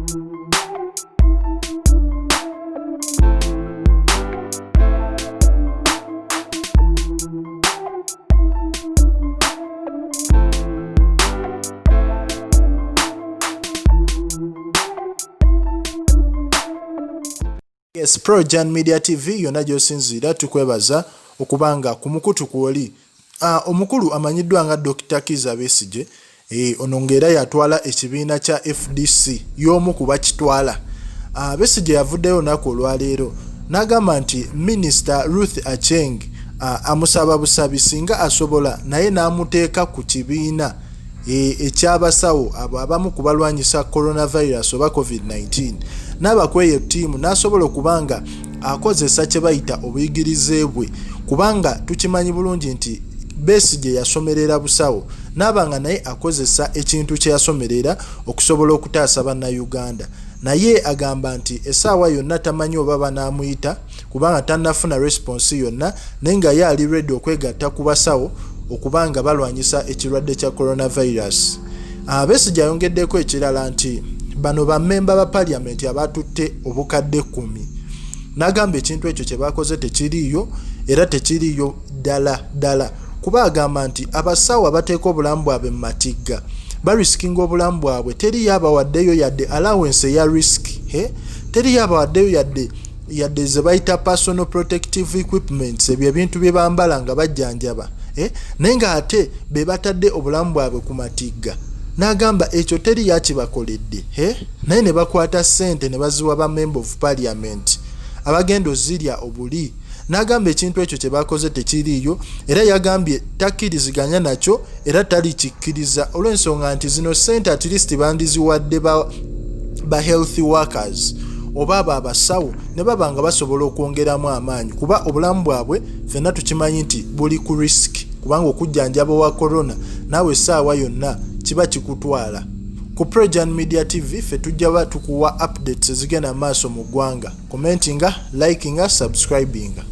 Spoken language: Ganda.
Yes, Projan Media TV yonna gy'osinziira tukwebaza okuba nga ku mukutu kwoli. Omukulu amanyiddwa nga Dr. Kiiza Besigye ono ng'era yatwala ekibiina kya FDC y'omu ku bakitwala. Besigye yavuddeyo olunaku olwaleero n'agamba nti Minisita Ruth Aceng amusaba busabi singa asobola naye n'amuteeka ku kibiina eky'abasawo abo abamu ku balwanyisa coronavirus oba COVID-19 n'aba ku eyo ttiimu n'asobola okuba nga akozesa kye bayita obuyigirize bwe, kubanga tukimanyi bulungi nti Besigye yasomerera busawo, n'aba nga naye akozesa ekintu kye yasomerera okusobola okutaasa Bannayuganda. Naye agamba nti essaawa yonna tamanyi oba banaamuyita kubanga tannafuna response yonna, naye nga ye ali ready okwegatta ku basawo okuba nga balwanyisa ekirwadde kya coronavirus. Besigye ayongeddeko ekirala nti bano bammemba ba parliament abatutte obukadde 10, n'agamba ekintu ekyo kye bakoze tekiriiyo era tekiriiyo ddala ddala, kuba agamba nti abasawo abateeka obulamu bwabwe mu matigga barisikinga obulamu bwabwe, teriyo abawaddeyo yadde allowance eya risk, teriyo abawaddeyo yadde ze bayita personal protective equipments, ebyo ebintu bye bambala nga bajjanjaba, naye ng'ate be batadde obulamu bwabwe ku matigga. N'agamba ekyo teri yakibakoledde, naye ne bakwata ssente ne baziwa ba member of parliament abagenda ozirya obuli. N'agamba ekintu ekyo kye bakoze tekiriiyo, era yagambye takkiriziganya nakyo era talikikkiriza, olw'ensonga nti zino ssente at least bandiziwadde ba health workers oba abo abasawo ne baba nga basobola okwongeramu amaanyi, kuba obulamu bwabwe ffenna tukimanyi nti buli ku risk, kubanga okujjanjaba owa corona naawe essaawa yonna kiba kikutwala. Ku Projan Media TV ffe tujja ba tukuwa updates ezigenda maaso mu ggwanga. Commentinga, likinga, subscribinga.